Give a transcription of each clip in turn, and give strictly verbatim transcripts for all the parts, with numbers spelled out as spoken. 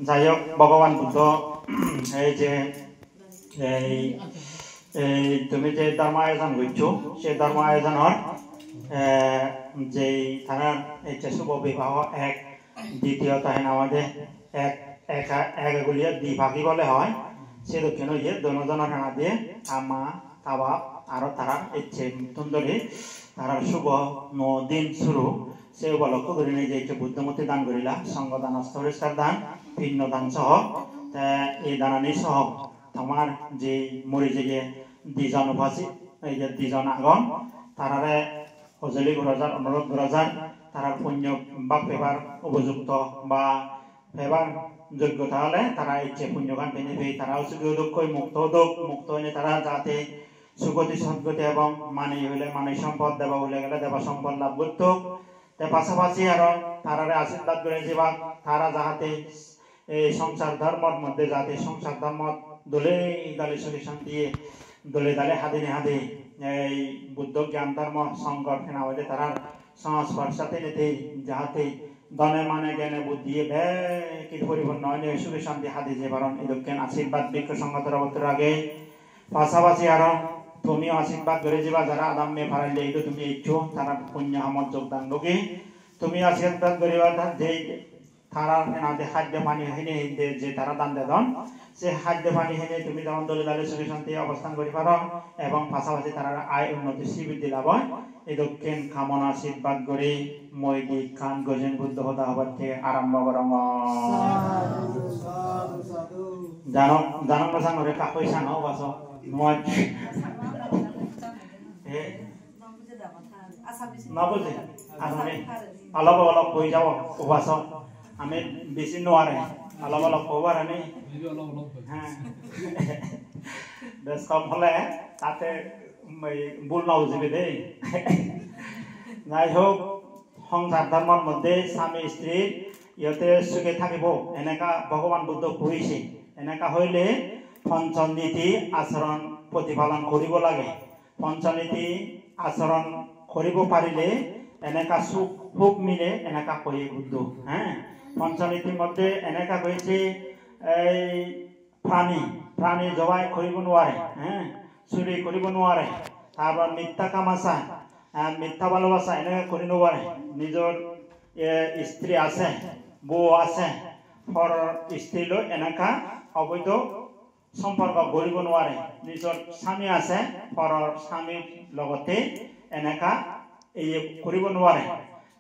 Jai hok, Bhogoban Buddho ei je, ei, ei tumi je dhormo ayojon goccho, se dhormo ayojonor, eh, je tarar ei je subo bibaho ek, ditiyo ta hena hoide ek, ek, ek guliye di pagi bole hoi, se dokken oye dono jonor hena diye, ama, ta bap, aro tarar ecche tun dori tarar subo nuo din suru, se upolokko gurinei je ecche Buddho murti dan gorila, songho dan, osto poriskar dan, pinno dan soho, te ei danani soho tomar je mori jeye dijon upasi-, ei je dijon agon, tarare hojoli gora jar, onurodh gora jar, tarar punyo bhag pebar upojukto ba pebar joggota ole tara ecche punyogan pene pei tara sugi odokkoi, mukto odok, mukto oinei tara jate sugoti sodgoti ebong manuj hole manuj sompod, deba hole gele deba sompod lab gottok. Te pasapasi aro tarare ashirbad guri jebak, tara jahate ei songsar dhormor moddhe jate songsar dhormot dole dale sugi santiye dole dale hadine hadi ei Buddho gyan dhormo songhor hena hoide tarar songsporsho tenete jahate dhone mane gyane buddhiye bek poripunno oinei sugi santi hadi jei paron, edokken ashirbad bhikkhu songho torobottun age. Pasapasi aro tumiyo ashirbad guri jeba, jara adamme paralle idu tumi eccho, tara punyo hamot jogdan logi. Tumi ashirbad guriba ta-, je tara henade haddo pani hene hende je tara dan dedon, se haddo pani hene tumi jemon dole dale sugi santi obostan guri paro, ebong pasapasi tarar ay unnoti sribiddhi lab oi, edokken kamona ashirbad guri mui di ekkan gojen Buddho hoda hobatte arombo gorongor. Sadhu, sadhu, sadhu. Jano, jano no sangore kakoi sango baso. Nuaj. Eh. Na buji? Asami. Olop olop hoi jabo, ubaso. Ami besi nuare. Olop olop hoi pare ni? Bes kom hole, tate, um, ei, bul no bujibe de. Jai hok, songsar dhormor moddhe swami stri iyot suge thakibo, eneka Bhogoban Buddho hoise. Eneka hoile poncho niti achoron protipalon guribo lage. Poncho niti achoron guribo parile eneka suk huk mile eneka hoye Buddho. He? Poncho nitir moddhe eneka hoyse ei prani, prani jobai guribo nuare, he? Suri guribo nuare. Tarpor mittha kamasa, eh, mittha bhalobasa eneka guri nuare. Nijor, eh, istri ase, bou ase, poror istri loi eneka oboidho somporko guribo nuare. Nijor sami ase, poror sami logote eneka iye guribo nuare.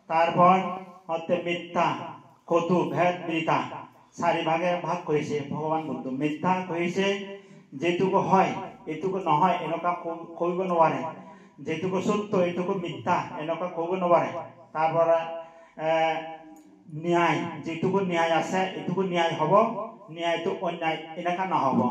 Tarpor hotte mittha, kotu, bhed, brita, sari bhage bhag gorise Bhogoban Buddho. Mittha gorise, jetuku hoi, etuku no hoi, enoka ko-, koibo nuare. Jetuku sotto, etuku mittha, enoka koibo nuare. Tarpore, eh, niyai, jetuku niyai ase, etuku niyai hobo, niyai to onyai, enoka no hobo.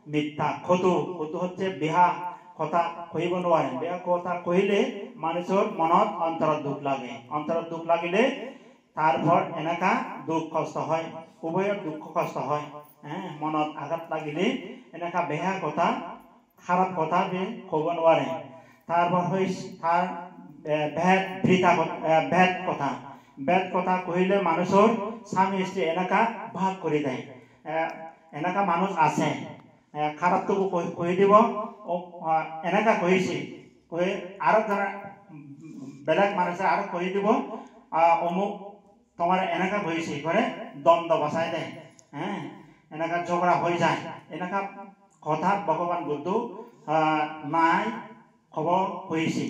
Mittha, kotu, kotu hoche beha kotha koibo nuare. Beha kotha kohile manujor monot ontorot duk lage. Ontorot duk lagile tarpor eneka duk kosto hoi, uboyor duk kosto hoi. Eh, monot agat lagile eneka beha kotha, harap kotha be koibo nuare. Tarpor hois-, tar, eh, bhed brita kot-, eh, bhed kotha. Bhed kotha kohile manujor sami istri eneka bhag guri de. Eh, eneka manuj ase. Eh, harap to koi, koi dibo, o, ah, eneka koise. Koi aro jara, mm, belek manuje aro koi dibo, ah, omuk tomare eneka koise, kore dondo bosai de. Eh, eneka jhogora hoi jai. Eneka kotha Bhogoban Buddho, ah, nai hobo koise.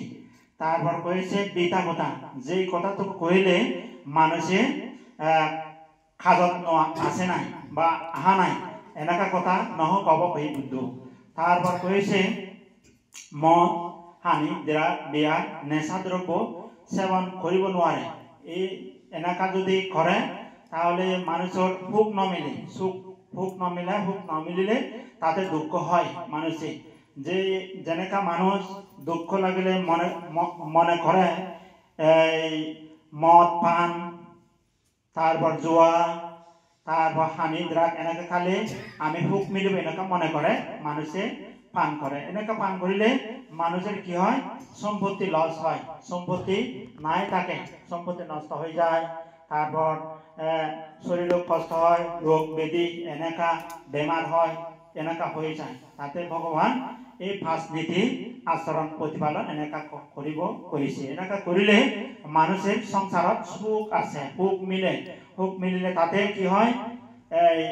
Tarpor koise brita kotha. Je kotha to koile manuje, ah, kajot no ase nai ba aha nai, eneka kotha no hobo hoi Buddho. Tarpor koise mod, hani, drug, beer, nesha drobbo sebon guribo nuare. Ei eneka jodi kore, tahole manujor huk no mile, suk, huk no mile, huk no milile tate dukko hoi manuje. Je jeneka manuj dukko lagile mone, mo-, mone kore, ei mod, pan, tarpor jua, tarpor hani, drug eneka khale ami huk milibo eneka mone kore, manuje pan kore. Eneka pan gorile manujor hi hoi? Sompotti loss hoi, sompotti nai thake, sompotti nosto hoi jai. Tarpor এ, শরীরত কষ্ট হয়, রোগ ব্যাধি, এনেকা বেমার হয়, এনেকা হয়ে যায়। তাতে ভগবান এই পাঁচ নীতি আচরণ প্রতিপালন এনেকা ক-, কৰিব, কৰিছে। এনেকা কৰিলে মানুহৰ সংসাৰত সুখ আছে, সুখ মিলে। সুখ মিলিলে তাতে কি হয়? এই,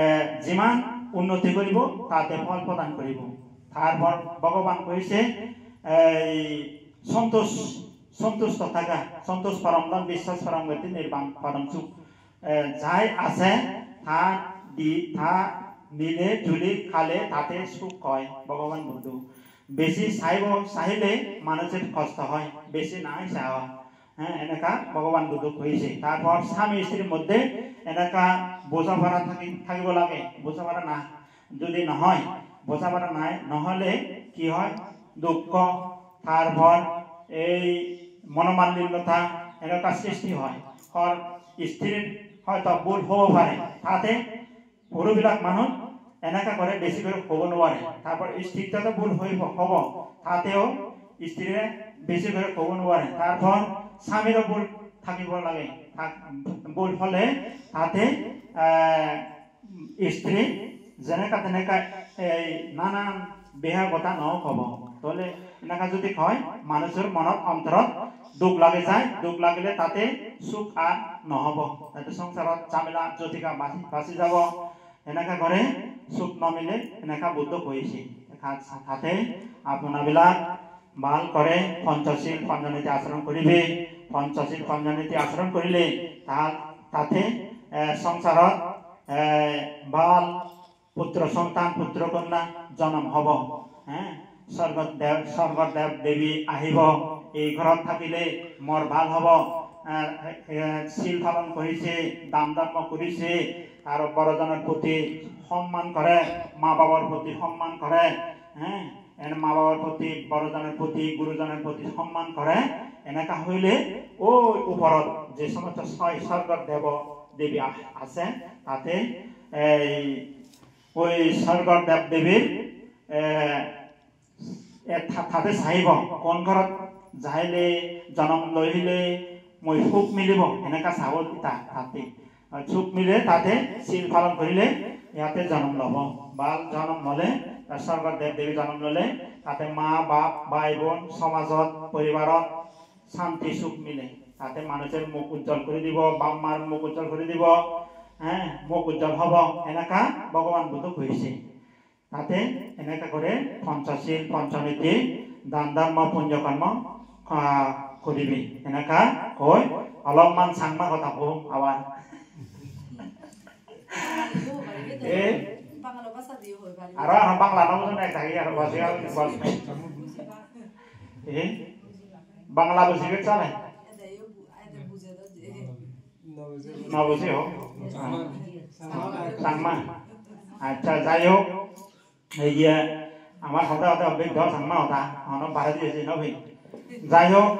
এ, যিমান উন্নতি কৰিব, তাতে ফল প্ৰদান কৰিব। তারপর ভগবান কৈছে, এই, সন্তোষ, সন্তুষ্ট থাকা, সন্তোষ পরম ধন, বিশ্বাস পরম গতি, নির্বাণ পরম সুখ। এ, যাই আছে, তা দি, তা মিলে জুলি খালে তাতে সুখ হয়, ভগবান বুদ্ধ। বেশি চাইব, চাইলে মানুষের কষ্ট হয়, বেশি নাই চাওয়া। হ্যাঁ, এনেকা ভগবান বুদ্ধ কইছে। তারপর স্বামী স্ত্রীর মধ্যে এনেকা বোঝাপড়া থাকি-, থাকিব লাগে, বোঝাপড়া না, যদি নহয়, বোঝাপড়া নাই, নহলে কি হয়? দুঃখ, তারপর এই মনোমালিন্যতা, এনেকা সৃষ্টি হয়। হর স্ত্রীর হয়তো ভুল হব পারে, তাতে পুরুষবিলাক মানুহ এনেকা কৰে, বেছি কৰি ক'ব নোৱাৰে। তারপর স্ত্রীত্ব তো ভুল হইব, হ'ব, তাতেও স্ত্রীয়ে বেছি কৰি ক'ব নোৱাৰে। তারপর স্বামীরও ভুল থাকিব লাগে, থাক-, ভুল হলে তাতে, আহ, স্ত্রী যেনেকা তেনেকা এই নানান বেয়া কথা ন ক'ব। তাহলে এনেকা যদি কয়, মানুষের মনত অন্তরত দুখ লাগে যায়, দুখ লাগিলে তাতে সুখ আর নহব, তাতে সংসারত ঝামেলা জটিকা বাচি, বাচি যাব। এনেকা করে সুখ নমিলে, এনেকা বুদ্ধ কইছে। তা-, তাতে আপনাবিলাক ভাল করে পঞ্চশীল পঞ্চনীতি আচরণ করিবে। পঞ্চশীল পঞ্চনীতি আচরণ করিলে তা-, তাতে, এ, সংসারত, এ, ভাল পুত্র সন্তান, পুত্র কন্যা জন্ম হব। হ্যাঁ, স্বর্গত দেব, স্বর্গত দেব দেবী আহিব। এই ঘরত থাকিলে মোর ভাল হব। আহ, এ, শীল পালন করিছে, দান ধর্ম করিছে, আর বড়জনের প্রতি সম্মান করে, মা বাবার প্রতি সম্মান করে, হ্যাঁ, এর মা বাবার প্রতি, বড়জনের প্রতি, গুরুজনের প্রতি সম্মান করে, এনেকা হইলে ওই উপরত যে সমস্ত ছয় স্বর্গর দেব দেবী আ-, আছে, তাতে এই ওই স্বর্গর দেব দেবীর, এ, এ, থা-, তাতে চাইব, কোন ঘরত যাইলে, জনম লইলে মই সুখ মিলিব, এনেকা চাব তা-, তাতে। আর সুখ মিলে তাতে শীল পালন করিলে ইয়াতে জনম লব। বাল জনম ললে, তার স্বর্গর দেব দেবী জনম ললে, তাতে মা, বাপ, ভাই, বোন, সমাজত, পরিবারত শান্তি সুখ মিলে। তাতে মানুষের মুখ উজ্জ্বল করে দিব, বাপ মার মুখ উজ্জ্বল করে দিব, হ্যাঁ, মুখ উজ্জ্বল হব। এনেকা ভগবান বুদ্ধ কইছে। তাতে এনেকা করে পঞ্চশীল, পঞ্চনীতি, দান ধর্ম, পুণ্য কর্ম, আহ, করিবি। এনেকা কই অলপমান চাংমা কথা কম আবার। এ? বাংলা ভাষা দিয়েও হয়, বাড়ি আরো, আরো বাংলা না বুঝুন, এক থাকি আরো বসে, আরো বসে। এ? বাংলা বুঝিবে চলে? এটাইও বু-, এটা বুঝে দাও যে না বুঝি হোক। চাংমা। আচ্ছা, যাই হোক, এই যে আমার কথা কথা অভ্যেস ধর চাংমা কথা, আমার বাড়ি দিয়েছে না ভাই। যাই হোক,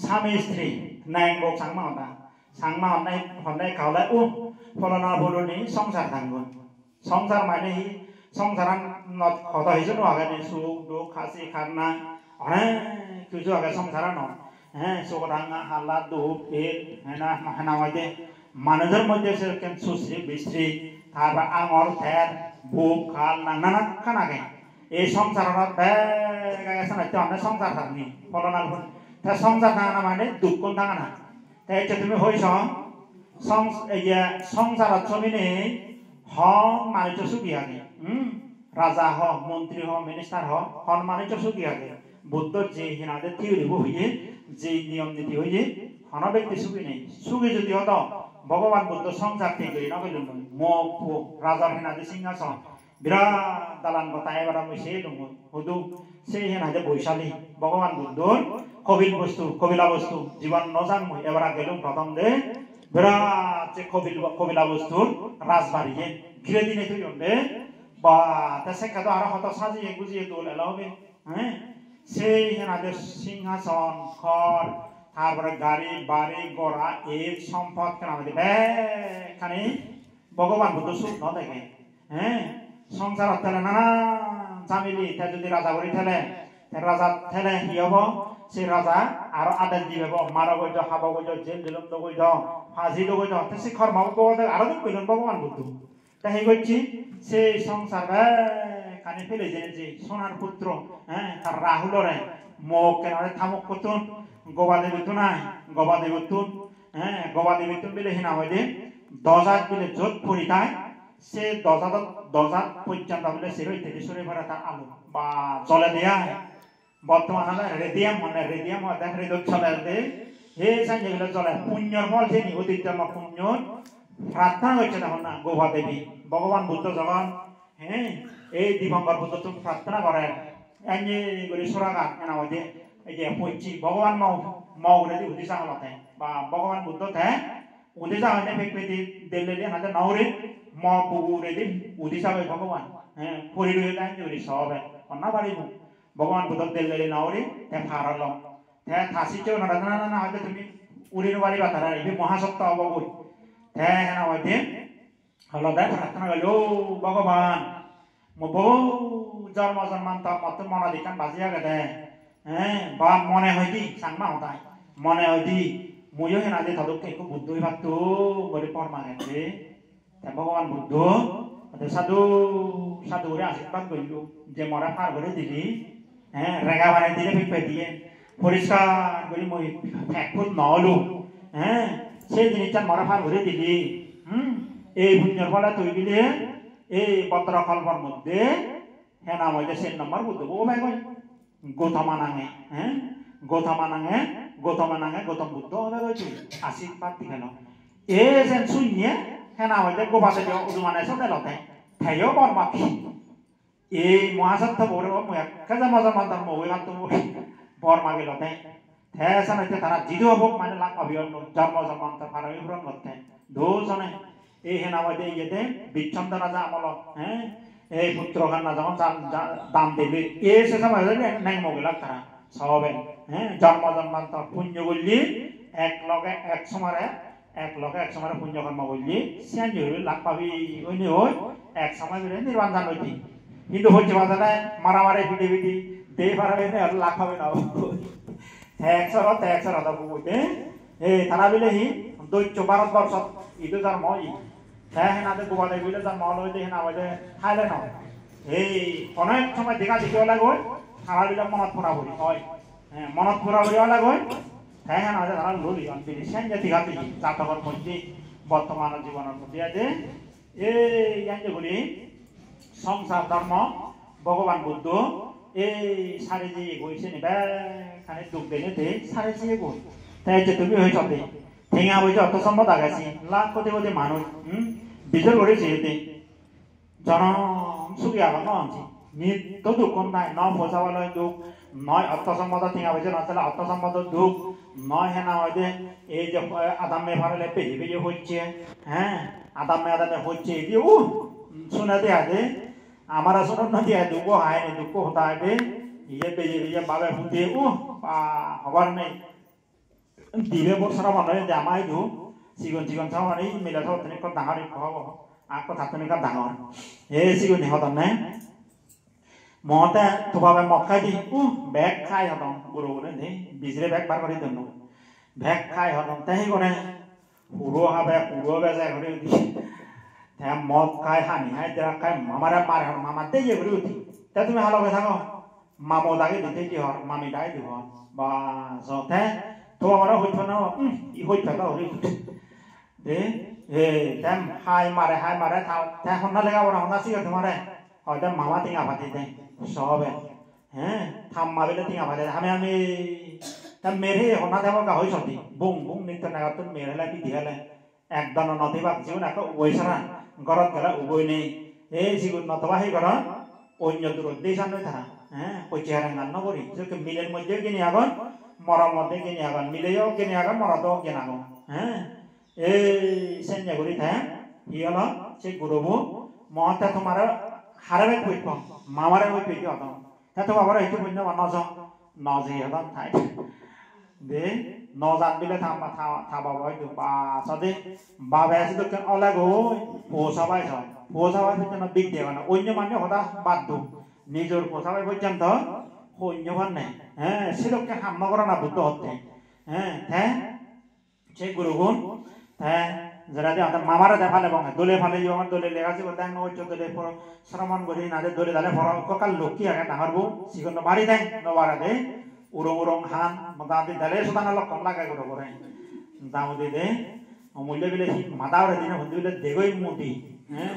স্বামী স্ত্রী, ন্যাং বক চাংমা কথা। চাংমা হন্নাই, হন্নাই খাওয়ালে, উ, ফলনা ফলনি সংসার থাকবো। Songsar mane hi? Songsaranot hodo hiju no age ni, suk duk, hasi kanna, onek hiju age songsaranot. He, suk ranga, hala, duk, et, hena, hena hoide. Manujor moddhe sedokken susri, bisri, tarpor angor, ter, buk, kal, nana, nana ekkan age. Ei songsaranot bek age, senotte honne songsar tangni, pholonal pun. Te songsar tangana mane dukkun tangana. Te ecche tumi hoi song, song, iye, songsarot sobi nei, hon manuccho sugi age. Hmm? Raja ho, montri ho, minister ho, hon manuccho sugi age. Buddho je hinade theory bo hoye, je niyom niti hoye, hono bekti sugi nei. Sugi jodi hodo, Bhogoban Buddho songsar thik guri no pelun noi. Mo po, rajar hinade singhason. Birat dalan gotta, ebara mui sei elung, hudu sei hen hoide Boishali, Bhogoban Buddhor Kobil bostu, Kobila bostu, jiban no jang mui, ebara gelung prothom de, birat je Kobil, Kobila bostur rajbari ye, gire dine toyon de, ba, te sekke do aro hoto sajiye gujiye dol elo hobe, he? Sei hen hoide singhason, hor, tarpore gari, bari, gora, et, sompot, hen hoide bekkani Bhogoban Buddho suk no dege. He? Songsarot thele nana jamili, te jodi raja guri thele, te raja thele hi obo? Se raja aro ades dibe bo, maro goi do, habo goi do, jel dilom do goi do, phaji do goi do, te se kormo bo aro duk pelun Bhogoban Buddho. Te hi gocche, se songsar bekkani pele jeinei je sonar putro, eh, tar Rahulore, mok kenore thamok pottun, Goba Debittun ai, Goba Debittun, eh, Goba Debittun bile hina hoide, dojat bile jot puri thai, se dojat, dojat pojjonto bile sero hittedi suri pore tar alu, ba jole de ai. Bortoman ole radium, mane radium ode redot soler de. He sanye bile jole punyor phol seni, odit jonmo punyor. Prarthona gocche tokon na Goba Devi. Bhogoban Buddho jogon, he, ei Dipankar Buddhottun prarthona gorer. Anye guri suragan, ena hoide, ei je pocche, Bhogoban mo, mo uguredi udi jagolode. Ba Bhogoban Buddho te udi jagoine pek pedi delleli anade no uri, mo bugu uguredi udi jagoi Bhogoban. He, puri rui anye guri sobe. Honna paribo. Bhogoban Buddho delleli no uri, te par olo. Te ta sijjo no rajana na hoide tumi uri no pariba tara, ibe mohasotto obo goi. Te hena hoide, olode prarthona golle, "O Bhogoban, mo bohut jormo jormantor mottun monot ekkan baji agede. Eh, ba mone hoide, Changma hodai. Mone hoide, muiyo hena hoide todokke ekko Buddho oi patto," guri bor magede. Te Bhogoban Buddho te sadhu, sadhu guri ashirbad gollo, je more par guri dili, eh, rega banei dile pek pediye, poriskar guri mui pek put no olo, eh, se jinissan more par guri dili, hmm, ei punyor phole tui bile ei bhadra kolpor moddhe hena hoide sen nombor Buddho bo obe goi. Gotama nange, eh? Gotama nange, Gotama nange, Gotom Buddho obe goi tui. Ashirbad di gelo. E sen sunye, hena hoide Goba Devi udumane sode lote. Teyo bor magi. Ei mohasotto bore o mui ekka jama jama dam mo oi gatto mo. Bor magi lote. Te senotte tara jidu obok mane lak pabi onno, jormo jormantor parami puron gotte. Do sone, ei hena hoide iyede Bicchondra raja amolot, eh, ei Putro Kanya jogon ja-, ja-, dan dile, ei se somoy hoide neng mogilak tara, sobe, eh, jormo jormantor punyo gulli, ek loge ek somare, ek loge ek somare punyo kormo gulli, siyan guri lak pabi oine oi, ek somoy guri nirban jan oide. Hintu hojje bajale maramari pidi pidi, dei parale ne lak pabi na. Te ek soro, te ek soro do bugot, eh? Ei, tara bile hi? Dosso Bharat borso, idu jormo oye. Te hena de Goba Devi bile jormo olo de hena hoide Thailand-ot. Ei, hono ek somoy dega degi ole goi, tara bile monot pora pori oi. Eh, monot pora pori ole goi, te hena hoide tara luli on bile sen je dega degi, jatokor moddhe, bortoman jibonor moddhe ade, ei, iyan je guri, songsar dhormo, Bhogoban Buddho, ei sari jeyegoi seni bekkani duk denei te sari jeyegoi. Te ecche tumi hoi sode, tenga poije ortho sompod age si, lakh koti koti manuj, hmm? Bijor guri jeyede. Jonom sugi agon no hon si. Nitto duk hon nai, no poisa paloi duk, noi ortho sompodo tenga poije no thale ortho sompodo duk, noi hena hoide ei je, eh, adamme parale beje beje hocche, he, adamme adamme hocche, edi, uh, sunede ade, amare sunonno de ade, dukko hai ne, dukko hoda ade, iye beje beje babe pute, uh, ba, hobar nei. Dibe bor sora bor noi de ama idu, sigon sigon sora bor, ei mile sora tuni ekko dangor ekko hobo, akko tattun ekko dangor. Ei sigun hi hodonne? Mo te to babe mok khai di, uh, bek khai hodon, guro guro de, bijire bek bar guri dun. Bek khai hodon, te hi gore? Huro habe, huro beje guri udi. Te mok khai, hani hai, drug khai, mamare mare hor, mama de ye guri udi. Te tumi halo ge thago? Mamo dagi di te di hor, mami dagi di hor. Ba, so te, to babare hoi pano, um, i hoi pano guri udi. De, e, te hai mare, hai mare, ta, te honna lega pora, honna sigo tomare. Hoide mama tenga padi de, sobe. He, tamma bile tenga padi de, hame hame. Te mere honna debo ga hoi sodi. Bung, bung, nitto nagattun mere hele, pidi hele. Ek dono no dibak, jigun ekko uboi sara. Gorot gele uboi nei. Ei jigun no toba hi goron? Onyo durot de san noi tara. He, pocche harangan no gori. Jokke miler moddhe gini agon, morot moddhe gini agon. Mileyo gini agon, morodo gini agon. He, ei senne guri te, hi olo, se gurobo, mo te tomare hare bek pujpo, mamare bek pujpo hodon. Te to babare hitu punno ma no jo, no je hodon tai. De, no jan bile ta, ta, ta baba hoidu, ba, sade, babe se dokken ole goi, po sabai so, po sabai se dokken big de gana, onyo manye hoda bad do, nijor po sabai pojjonto, Honyo honne. He, sedokke ham no gorana Buddho hotte. He, te se gurugun, te jara de ata mamare de pale bonge, dole pale yo, dole lega sigun dang no hoccho, dole poro sramon guri na de, dole dale poro, kokka lokki age dangor bu, sigun no bari dang, no bare de, urong urong han, moda di dale sudana lokkon lage guro gure. Dangodi de, omulya bile hi mada ore dine hundi bile degoi mudi, he?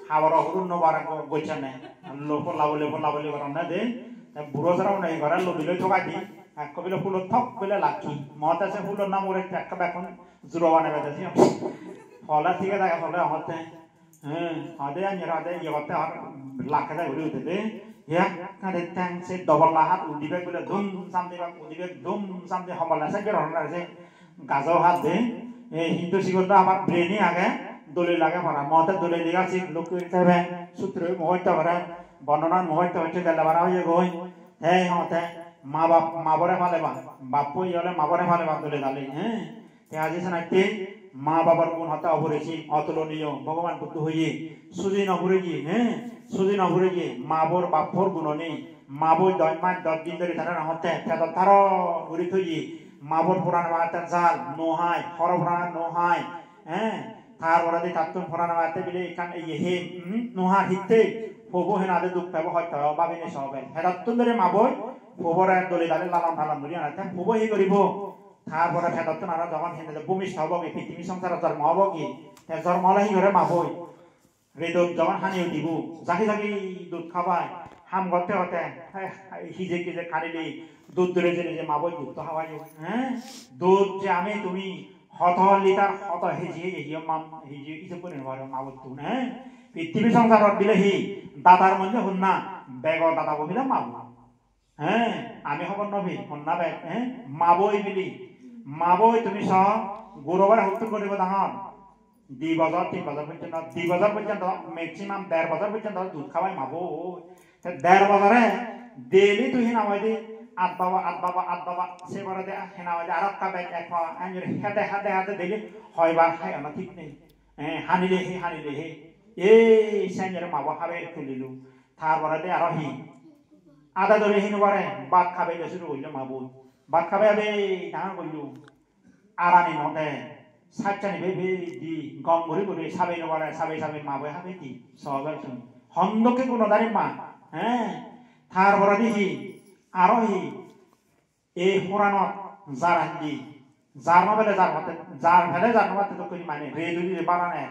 Haboro hurun no bare go-, gochane. Lo polla bole, polla bole goronne de. Te buro sara une hi gore, lo bile thogai di. Ekko bile pulo thok bile lakki. Mote se pulo nam ure ekka bekkun juro bane bede siyon. Pole thige thage, pole omotte. He, ade anyer ade iye gotte ar lakke de guri utte de. Ya, kade teng se dobolla hat udibek bile dum sam dibak, udibek dum sam di homole se gero hona se gajo hat de. E, hintu sigon do abar brain-i age, dole lage para. Mote dole lega sik, lokki tebe, sutro mugosto gore, bornona mugosto hocche gele bara oye goi. Te hote ma bap, ma bore pale ba, bappo iye ole ma bore pale ba dole dale, he? Te aji sanatte ma babar gun hotte oporisim, otuloniyo, Bhogoban Buddho hoye, suji no puriye, he? Suji no puriye, ma bor bappor gunoni, ma boi dosh mas dosh din dhori tara hotte, pedot taro guri thoye, ma bor puran watte jal, no hai, horo puran no hai, he? Tar poredi tattun puran watte bile ekkan iye hem, hmm? No har hitte, pobo henade duk pebo hotte, babine sobe. Pedottun dhori ma boi, pobore dole dale lalon palon guri anatte, pobo hi guribo? Tar pore pedottun aro jogon hinede bhumistho obo gi, pittibi songsarot jormo obo gi, te jormo ole hi gore ma boi? Redot jogon hani udibo, jagi jagi dud habai, ham gotte gotte, he, he, hijek hijek kanile, dud dore jene je ma boi dud to habai o, he? Dud je ami tumi hoto litar, hoto heji heji hiyo mam, heji ijeb guri no paro ma bottun, he? Pittibi songsarot bile hi, dadar monje honna, bego dada bo bile ma boi. He, ami hobor no pei, honna bek, he? Ma boi bili. Ma boi tumi so, guro bare hottur guribo dangor. Di bojor, tin bojor porjonto, di bojor porjonto, maximum der bojor porjonto dud habai ma boi. Te der bojore daily tui hena hoide at baba, at baba, at baba, se pore de hena hoide aro ekka bek ek powa, enjuri hede, hede, hede daily hoibar hai ono thik nei. He, hanile he, hanile he. Ei, senjore ma bo habe tulilo. Tar pore de aro hi? Ada dore hinu pare, bhat khabe de suru golle ma boi. Bhat khabe abe dangor golle. Arani no de. Sachani be be di, gom guri guri sabe no pare, sabe sabe ma boi habe di. Sober sun. Hondokke guno dari ma. He? Tar pore de hi? Aro hi? Ei poranot jar indi, jar no pele jar patte, jar pele jar no patte dokke guri mane, ret udi je barane,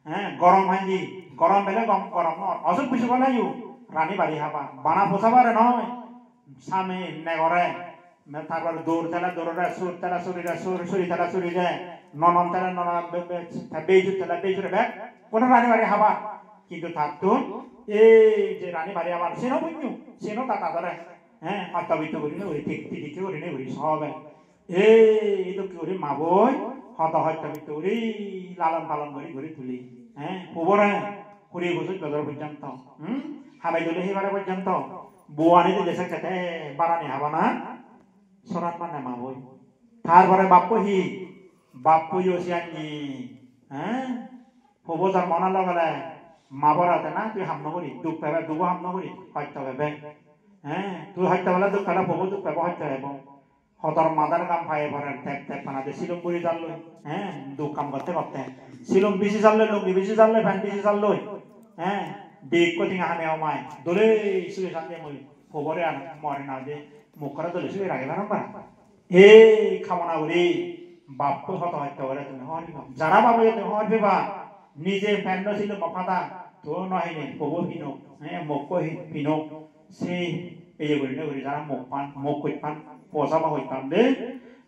he, gorom indi, gorom pele gom, gorom no, osuk bisuk oleyo, rani bari haba, bana posa bare noi, same negore, me tar pore dor tele dorore, sur tele surire, sur, suri tele surire, nonon tele nonon, be, be, te bejur tele bejure, bekkune rani bari haba, kintu tattun, ei je rani bari habar, seno punyo, seno dada dore. He, hosto bitto gurinei guri, tik, tik, tik gurinei guri sobe. Ei, ei dokke guri ma boi, hodo hosto bitto guri, lalon palon guri, guri tuli. He, pobore, kuri bojor bojor porjonto. Hmm? Habe dole hibare porjonto. Buani dile sekkete, barani habana. Sorat mane ma boi. Tar pore bappo hi? Bappo yo siyanni. He? Pobo jormo na logele ma bor ate na, tui ham no guri, duk pebe, dugo ham no guri, hosto pebe. He, tui hosto pele duk pele, pobo duk pebo, hosto pebo. Hodor madar gam paye pore, tep tep pana de silum buri jalloi. He, duk kam gotte gotte. Silum bisi jalloi, lungi bisi jalloi, pant bisi jalloi. He, bikko tinga hane omai. Dole suri sande mui. Pobore ar more na de, mukkore dole suri rage parong para. Ei kamona guri, bappo hodo hosto gore tumi hobor peba. Jara bappo tumi hobor peba, nije pant no silum mo pada, to no hine, pobo pino, he, mokko hi-, pino, se, ei guri ne guri jara mok pan, mok hoj pan, posa ba hoj pan de,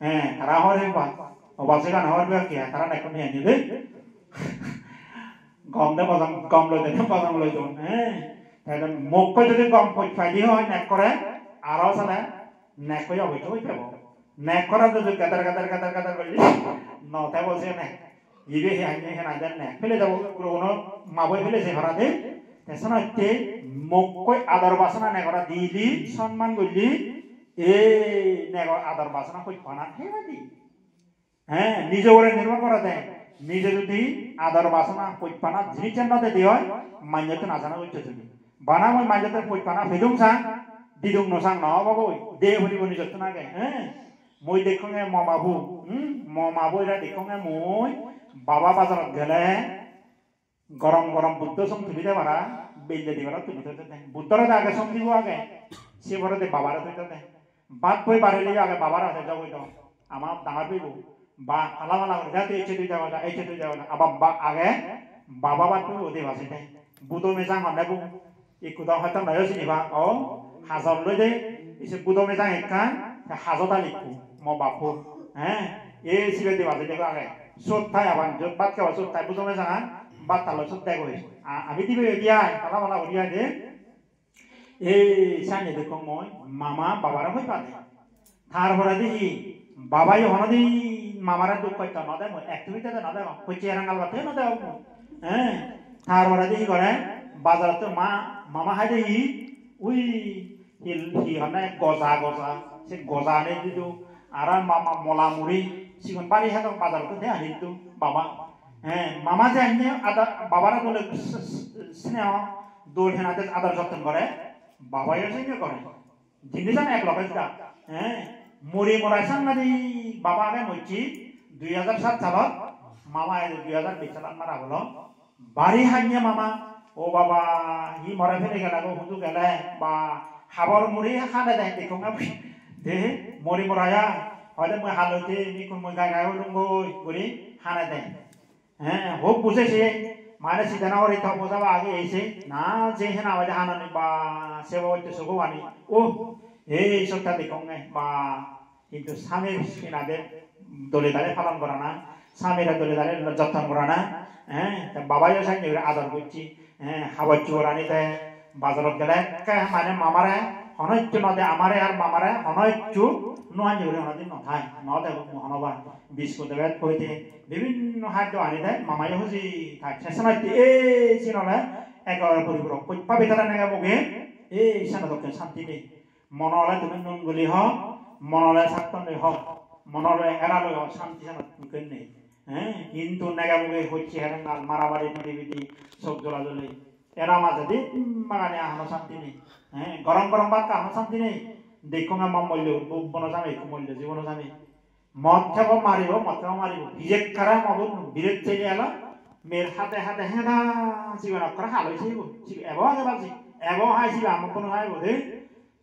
he, tara hobor peba. Oba se gana hobor peba ki, tara nekkon hi ani de. Gom de bojong, gom loi de, bojong loi don, he. Te mokko jodi gom hoj pai di hoi, nekkore, aro sale, Nek hoi obosso hoi pebo. Nek hora do gader gader gader gader gori. No te bo se nek. Ibe he hanye he na den nek. Pele jabo guro guno ma boi pele se hora de. Te sono te mokkoi ador basona nek hora dili, sonman gurli. E nek ador basona hoi pana he di. He, nije ugure nirbhor gore de. Nije jodi ador basona hoi pana jinis no de de hoi, manjottun ajana gocche jodi. Bana moi manjottun hoi pana pedung sang, Pidung no sang no obo goi, de poribo nijottun age, eh? Mui dekkonge mo mabu, hmm? Mo mabu ira dekkonge mui baba bazarot gele gorom gorom Buddho song tuli de para, belle di para tuli de de. Buddhore de age song dibo age, se pore de babare tuli de. Bhat boi barele age babare age jogoi do. Ama dangor bibo. Ba ala ala guri jate ecche tui jago ja, ecche tui jago ja. Aba ba age baba bhat boi ode base de. Budo mejang honne bu. Ikku do hoyto noyo siniba, o, hajor loi de, ise budo mejang ekkan, te hajo dal ikku, mo bappo, eh, e sibe deba jede age. Sot thai aban, jot bhat kheba sot thai budo mejangan, bhat talo sot degoi. A-, ami dibe odi ai, pala pala guri ai de. E sanye dekko mui, mama babare hoi pade. Tar poredi hi, babayo honodin mamare duk gotte no degong, ek tumi tede no degong, hocche erangal gotte no degong mui. Eh, tar poredi hi gore, bazarot to ma, mama haide hi, ui, hi, hi honne goja, goja, se goja ane didu, aro mama mola muri, sigun bari hedon bazarot to de ani didu, baba. Eh, mama je anye ada, babare dole s-, s-, sneho, dol henade ador jotton gore, babayo senge gore. Jinnisan ek loge jeda. Eh, muri mora sangadi baba age mocche dui hajar sat salot, mama age dui hajar bish salot mara gelo. Bari hanye mama, o baba, hi more pele gela go, hudu gele, ba, habor muri hane de, dekkonge mui. De, muri mora ya, hoide mui halote, ni kun mui gai gai ulung goi, guri hane de. He, hub buje se, mane sida no gori to boja ba age eise, na je hena hoide hanani ba, sebo hoide sogo ani. Oh, ei sotta dekkonge ba, hintu samir henade dole dale palon gorana, samire dole dale jotton gorana, eh, te babayo senne guri ador gocche, eh, habor chubor ani te, bazarot gele ekke mane mamare hono hissu no de, amare ar mamare hono hissu no ani guri honodin no thai, no degong mui hono bar. Biskut debe hoite bibhinno haddo ani de, mamayo huji thai. Se somotte ei sin ole ekore poriborok pojpa bidire nege muge ei sano dokke santi nei. Mone ole tumi nun guli ho, mone ole satton loi ho, mone ole era loi ho, santi sanot mukken nei. Eh, hintu nege muge hocche herengal, maramari pidi pidi, sok jola joli. Era majedi magane ahono santi nei. Eh, gorom gorom bhat ahono santi nei. Dekkonge ma mollo, bu-, bono jame, ikko mollo, jibono jame. Mot hebo maribo, mot hebo maribo. Bijek kara mobut, bijek chele elo. Mer hade hade heda, sigon akkore haloi sibo. Sibo ebo age baji. Ebo hai sibo amok kono haibo de.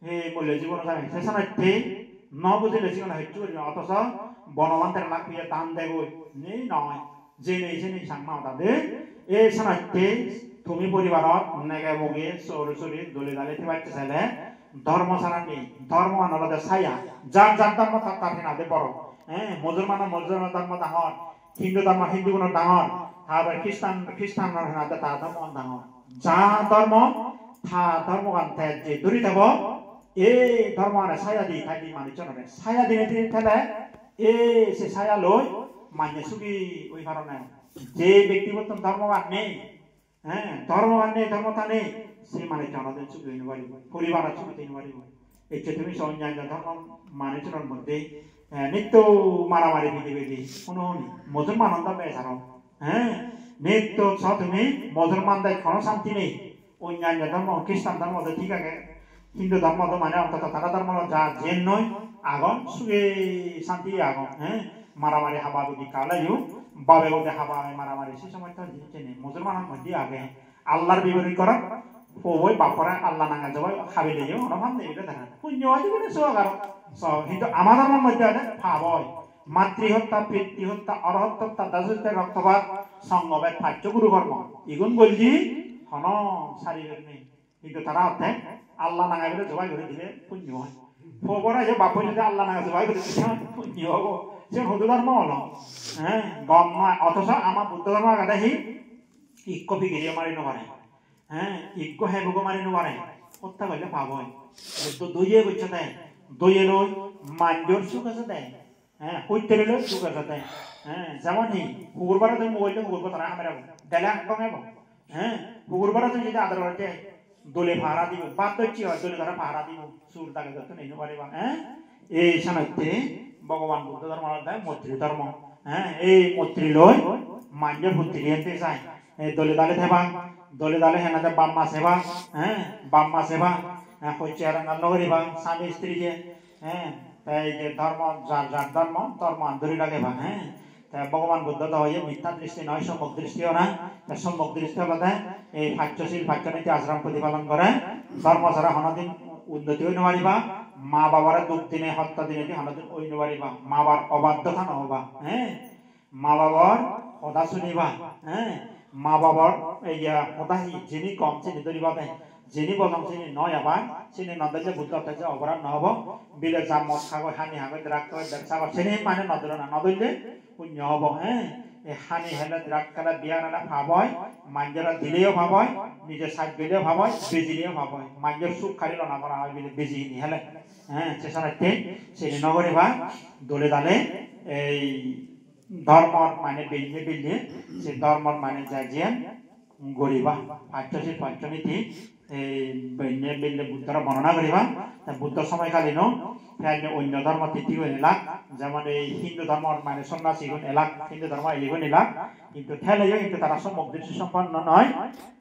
He molle jibono jai, se senotte no bujile sigun hissu guri no, otoso Bonobhantere lak piye dan degoi, nei noi, jenei senei Changma hoda de. E senotte tumi poribarot nege muge sori sori dole dale thebacche sele dhormo sara nei, dhormogan olode saya, jar jar dhormo tar tar henade boro. Eh, Musulmano Musulmano dhormo dangor, Hindu dhormo Hinduguno dangor, tar pore Christian, Christianor henade tar dhormogan dangor. Ja dhormo, ta dhormogan te je dhuri thebo, ei dhormogane saya di thai di manuchunore. Saya dinei dinei thele, ei se saya loi manye sugi oi paron na. Je bektigottun dhormogan nei, he, dhormogan nei, dhormo ta nei, se manuchun honodin sugi oi no paribo, poribarot sugi oi no paribo. Ecche tumi so onnanno dhormo manuchunor moddhe, eh, nitto maramari pidi pidi, huno huni, Musulman hon do bej aro, eh, nitto so tumi Musulman dej hono santi nei, onnanno dhormo, Christian dhormo do thik age, Hindu dhormo do mane ontoto tara dhormo ja jen noi, agon, suge santi agon, eh, maramari haba pidi kalayo, babe bode haba maramari se somosto jinich nei, Musulman hon moddhe age, Allar biborit gorot, po boi bap bore Allah nange jobai habile yo, ono pap nei bile dara. Punyo oi bile suog aro. So, hintu ama dhormor moddhe ode pap oi. Matri hotta, pitri hotta, orhot hotta, dasi hotta, roktopat, songho bhed, paccho guru kormo. Igun golli hono sari bed nei. Hintu tara hotte Allah nange bile jobai guri dile punyo oi. Po bore yo bap boi jodi Allah nange jobai guri dile punyo obo. Se hudu dhormo olo. Eh, gom noi. Otoso ama Buddho dhormo agede hi? Ikko pigiriyo mari no pare. He, ikko hebugo mari no pare. Hotta golle pap oi. Buddho doye gocche de. Doye loi manjor suk ase de. He, hoitte loi suk ase de. He, jemon hi, hugur bare tui mobile loi hugur bo tara hamera bo. Dele aktong ebo. He, hugur bare tui jodi ador gore de. Dole pahara dibo. Bhat docche oi, dole tara pahara dibo. Sur dage jotto nei no pariba. He? Ei senotte Bhogoban Buddho dhormo olode moitri dhormo. He, ei moitri loi manje puttri ente jai. He, dole dale theba, dole dale henade bap ma seba, he, bap ma seba. Hocche arangan no guriba, sami istri je, eh, te ei je dhormo, jar jar dhormo, dhormo an dhori ragiba, eh. Te Bhogoban Buddho do hoye mittha dristi noi, sommok dristi ona. Te sommok dristi olode ei paccho sil, paccho niti ashram protipalon gore. Dhormo sara honodin unnoti oi no pariba, ma babare duk dine, hotta dine di honodin oi no pariba, ma babar obaddho tha no oba, eh. Ma babor hoda suniba, eh? Ma babor, iya, hoda hi, jini gom sini dhoriba de, jini bojong sini no abar, sini no dholle Buddho hotte je oporad no obo, bile ja mot hagoi, hani hagoi, drug hagoi, bebsa gor, sini mane no dhorana, no dholle punyo obo, eh? E hani hele, drug hele, biya hele pap oi, manjore dileyo pap oi, nije saj goleyo pap oi, bejileyo pap oi, manjor suk kari lona pora oi bile beji hini hele, eh? Se senotte sini no guriba, dole dale, ei, dhormor mane benne belle, se dhormor mane ja jiyan guriba. Paccho sil paccho niti, eh, benne belle Buddhore bornona guriba. Ta Buddho somoykalino, te onyo dhormo titthigun elak, jemon ei Hindu dhormor mane sonnasigun elak, Hindu dhormo eligun elak, hintu teleyo hintu tara sommok dristi somponno noi,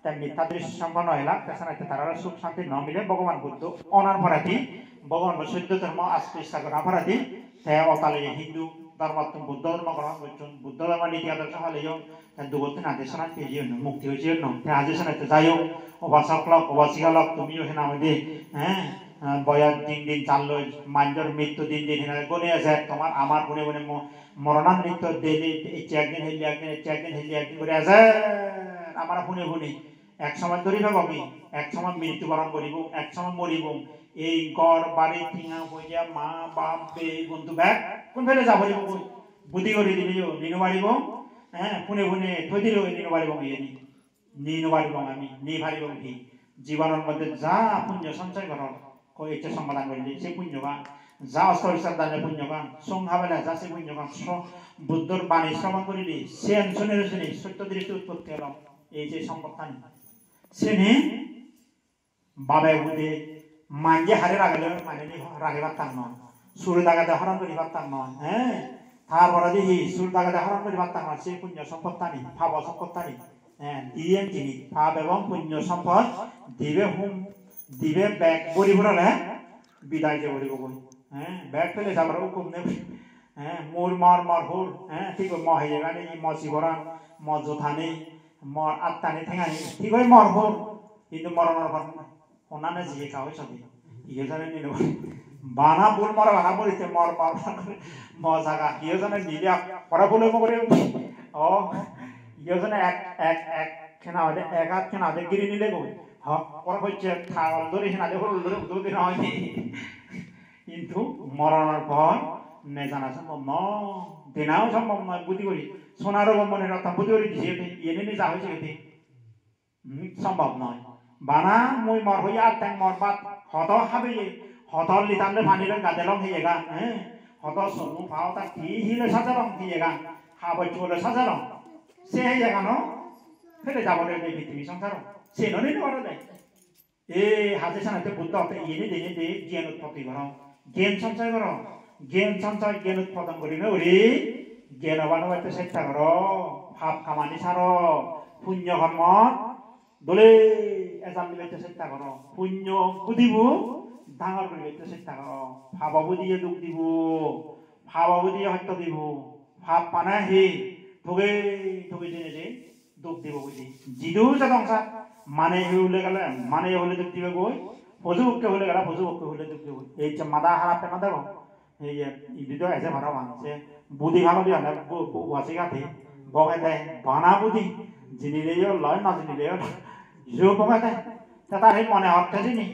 te mittha dristi somponno elak, te senotte tarare suk santi no mile. Bhogoban Buddho onar poredi, Bhogoban Buddho soddo dhormo abiskar gorar poredi, te otale Hindu dhormottun Buddho dhormo grohon gocchon, Buddho dhormo niti adorsho paleyon, te dugottun aje senotte peyon, mukti oi jeyon. Te aje senotte jai hok, upasok lok, upasika lok, tumiyo hena hoide, eh, boyos din din jalloi, manjor mrittu din din hena gone ejer, tomar amar pune pune mo-, moronan nitto daily, ecche ekdin, helle ekdin, ecche ekdin, helle ekdin guri ejer, amar pune pune. Ek somoy dhori pebo ki, ek somoy mrittu boron goribo, ek somoy moribo. Ei ghor, bari, tenga, poija, ma, bap, bei, bondhu bekkun pele ja poribo goi. Budi gori dileyo ni no paribo, eh, pune pune thoi dileyo ni no paribo, iyeni. Ni no paribong ami, ni paribong hi? Jibonor moddhe ja punyo sonchoy goror, ko ecche sompadon gorile se punyogan, ja osto poriskar dane punyogan, song habele ja se punyogan, so-, Buddhor bani sromon gorile, siyen sunile sini sotto dristi utpotti olo, ei je sompottani. Sini babe bude manje hare ragele mane ni rage pattan noi. Sur dagede horon guri pattan noi, eh? Tar poredi hi sur dagede horon guri pattan noi, se punyo sompottani, pabo sompottani, eh, diyen jinis, pap ebong punyo sompot, dibe hum, dibe bek buri purele bidai je puribo goi, eh? Bek pele jabar hukum nei, eh? Mur mor mor hur, eh? Thik oi mo heyegani, mo siboran, mo jutani, mor attani, thengani, thik oi mor hur, hintu moronor por Honane jiye ka hoy sodi. Iyo jane nino. Bana bul mora bana bul ite mor mor mor. Mo jaga. Iyo jane nile ak-, pora bule mo gore. O. Iyo jane ek, ek, ek, kena hoide, ek at kena hoide giri nile go. Ha, pora hoiche thagol dori hena de hol dori udu dina hoide. Hintu moronor por ne jana sombhob noi. Denao sombhob noi, budi gori. Sonaro mone rokta budi gori dije, iye nini ja hoiche gete. Hmm, sombhob noi. Bana mui mor hoye atteng mor bat hodo habeye, hodo litanle pani loi gadelong heyegan, eh? Hodo somu pao tak hi hile sajarong heyegan, haboj chole sajarong. Se heyegano pele jabode ei pittibi songsaro. Se noni no parode. E haje senotte Buddho hotte iyeni dene de gyan utpotti goro. Gyan sonchoy goro. Gyan sonchoy, gyan utpadon gurine uri gyanoban obatte chesta goro. Pap kamani saro. Punyo kormo dole ejal dibatte chesta goro. Punyo budibo dangor guribatte chesta goro. Pabo budiye duk dibo. Pabo budiye hosto dibo. Pap mane hi? Thugi thugi jeinei je duk dibo buji. Jidu jadong sa, mane hi hule gele, mane hule duk dibo goi. Poju pokke hule gele, poju pokke hule duk dibo. Ei je mada harap ke no debo. Ei je, idu do eje parapang, se budi bhalo di hole, bu-, bu-, wasi gati. Bongede, bana budi, jinile yo loi, no jinile yo loi. Yo bongede, te tar hi mone hotte jini,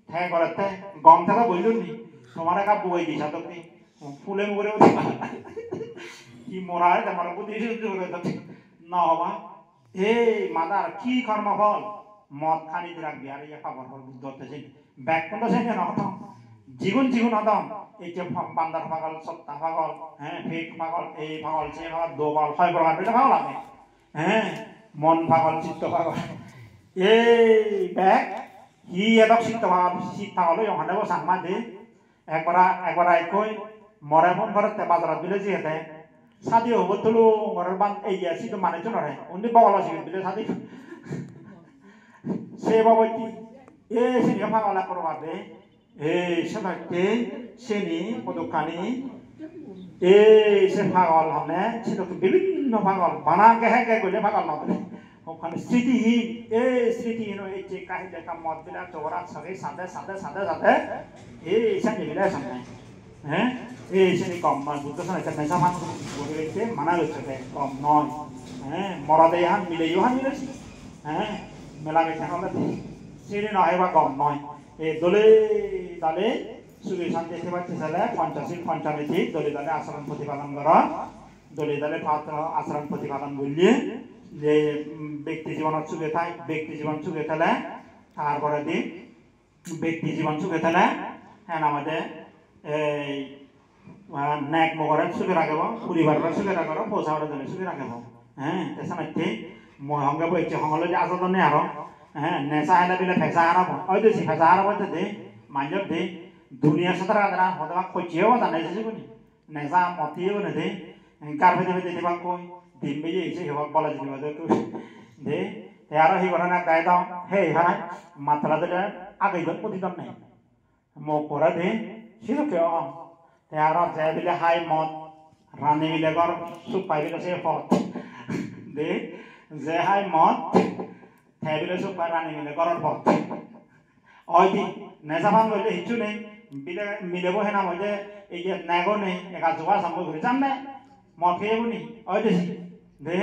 te gorette, gom te do boilun ni, tomare ekka bugei di sadok ni, phule mugure udi. Hi mora oi, te mora budi udi udi udi, no hoba. Ei madar ki kormo phol? Mod hani drug biya, iye pabor phol Buddho hotte sini. Bekkun do sini no hodon. Jigun jigun hodon. Ei je pa-, bandar pagol, sotta pagol, eh, pek pagol, ei pagol, se pagol, do pagol, hoi prokar bile pagol age. Eh, mon pagol, chitto pagol. Ei bek, hi edok chitto pagol, chit pagol oyong hone bo Changma de. Ekbara, ekbara ekkoi more phone gorette bazarot bile jiyede. Sadi obo tulu goror ban, ei ye, sidu manuchunore. Undi bogolo sidu bile sadi. Se babotti. E sini pagol ekko rogar de. E sedokke sini podokkani. E se pagol honne, sedokke bibhinno pagol. Bana ge he ge golle pagol no de. Okkani sritihin, e sritihin oi ecche ekka hille ekka mod bile jogora sage sade, sade, sade, sade. E sani bile sande. He? Ei sini gom noi, Buddho sone ekkan nesa pan guri ecche, mana gocche de, gom noi. He? Morode han, mileyo han milechi. He? Mela gocche hole de. Sini no heba gom noi. E dole dale sugi santi thebatte sele Panchashil Panchaniti dole dale acharon protipalon goro. Dole dale patro acharon protipalon golle je, mm, bekti jibonot suge thai, bekti jibon suge thele, tar poredi bekti jibon suge thele, hena hoide, ei, ah, nek mogore suge ragebo, poribarore suge ragebo, posa ore dole suge ragebo. He, te senotte mui honge bo ecche hongolo je ajodonne aro, he, nesa hele bile pesa harabo. Oi de si pesa harabo de, manjor de, duniya satara dara hodobak hocche obo jane je siguni. Nesa mot heyegune de, gar pede pede dibakkoi, dim beye ise heba bola jiniba de ekku de, te aro hi gorana gai dong, hei hai, matla dile age idot pudi don nei. Mok pora de, sidokke on. Te aro je bile hai mot, rani bile gor, suk pai bile se pot. De, je hai mot, te bile suk pai rani bile goror pot. Oi di, neja pan golle hissu nei. Bile, milebo henam hoide, ei je nego nei, ega juga sambo guri janne. Mot heyeguni, oi de si. De,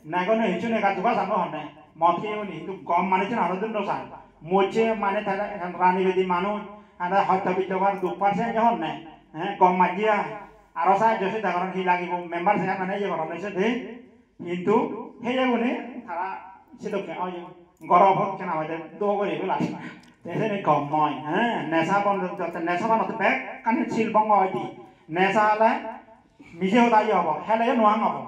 nego nei hissu nei, ega juga sambo honne. Mot heyeguni, hintu gom manuchun aro dun no sai. Mocche mane tara rani bedi manuj, anda hoyto bitto bar duk par se honne. He, gom majje ai. Aro sahajjo sida goron hi lagibo, member se mane iye goron ese de. Hintu heyegune tara sedokke oi, goro pot hena hoide do guri pelai. Te seni gom noi, he, nesa bon jotte nesa banotte bekkani sil bongo oi di. Nesa ole mije hoda ye obo, heleyo no hang obo,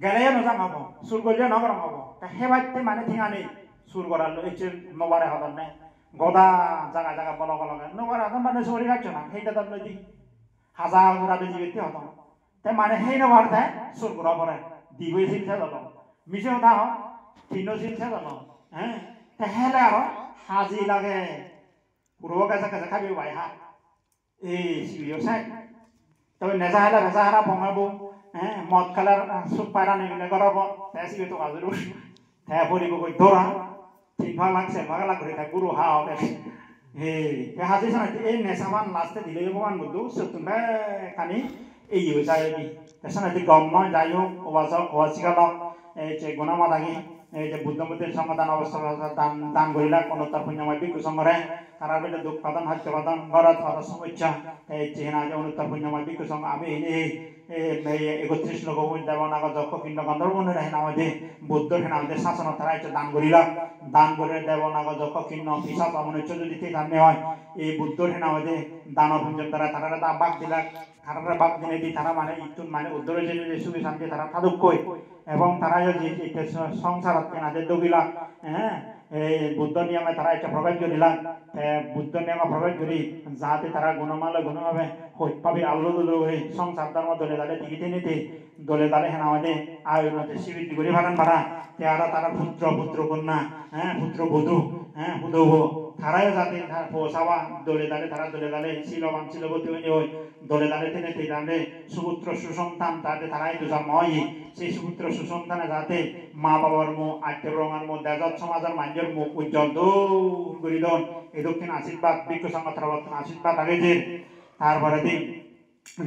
geleyo no jang obo, sur golleyo no gorong obo. Te hebatte mane thengani sur gorallo ecche no bare hodonne. Goda jaga jaga bolo bolo no bare hodon mane sori gaccho na, hei dadon noi di. Haja gura beji betti hodon. Te mane hei no pare te sur gora pore. Dibe sil se dolo. Mise hoda ho, tinno sil se dolo. He? Te hele aro haji lage. Puro gese gese khabi bai ha. Ei sibiyo se. Tobe neja hele besa hara bonga bo. He? Mod khalar suk pairani mile goro bo. Te sibe to gajuru. Te poribo goi dora, tin phalak, ser phalak guri te guru ha obe. He, te haji sanai ei nesaban last-e dile Bhogoban Buddho sottun bekkani ei oi jai obi. Te sanai gom noi, jai hok, ubasok, ubasika lok, ei je guna madagi, ei je Buddho murti songho dan obostha dan, dan gorilak, onuttor punnyomoi bhikkhu songhore, tarar bile duk padon, hosto padon, gorot padon somossa, ei je hina je onuttor punnyomoi bhikkhu songho ami hini, e, e, ekotris logo bun, debo nago jokko kinno gandharbo nore hena hoide, Buddhor hena hoide sasonot tara ecche dan gorilak, dan gorire debo nago jokko kinno pisach amonoccho jodi te tanne oi, e Buddhor hena hoide dano punyor dara tarare da bak dilak, tarare bak dinedi tara mane ittun mane uddhar oi jeinei sugi santi tara tadukkoi, ebong tara yo je ecche so-, songsarot hena hoide dogilak, eh, ei Buddho niyome tara ecche probesh gorilak, te Buddho niyome probesh gori jate tara guno male guno bhabe hoj pabi allo dulo guri songsar dhormo dole dale digi tenei te dole dale hena hoide ayo unnoti sibiddi guri paron para, te aro tara putro putro konna, eh, putro bodhu, eh, hudobo, tarayo jate tar po sawa dole dale tara dole dale siloban siloboti oinei oi dole dale tenei te jande suputro susontan jate tara idu jonmo oye, se suputro susontane jate ma babor muk, atto borongar muk, dejot somajor manjor muk ujjol dol guri don. Edokken ashirbad, bhikkhu songho torobottun ashirbad age je. Tar poredi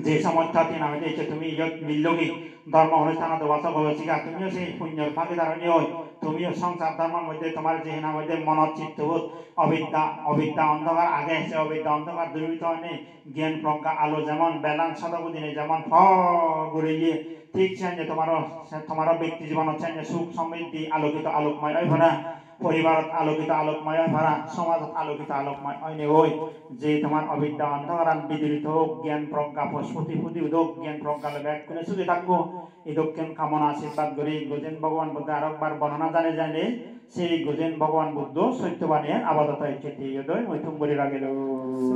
je somosto din age je tumi iyot millogi, dhormo onusthanot ubasok ubasika, tumiyo se punyor bhagidar oinei oi, tumiyo songsar dhormor moddhe tomar je hena moddhe monot chittobot obidya, obidya ondhokar age, se obidya ondhokar duribito oinei gyan progga alo jemon belan sodogo dine jemon por guriye, thik senne tomaro, tomaro bekti jibonot senne suk somriddhi alokito alokmoy oi para, poribarot alokito alokmoy oi para, somajot alokito alokmoy oinei oi. Je tomar obidya ondhokaran bidurito ok, gyan progga pos-, phuti phuti udok, gyan progga loi bekkune sugi thakko. Edokken kamona ashirbad guri, gojen Bhogoban Buddho arokbar bornona janei janei, sei gojen Bhogoban Buddho sottobani abadoto ecche tiyodoi mui thum guri ragilung.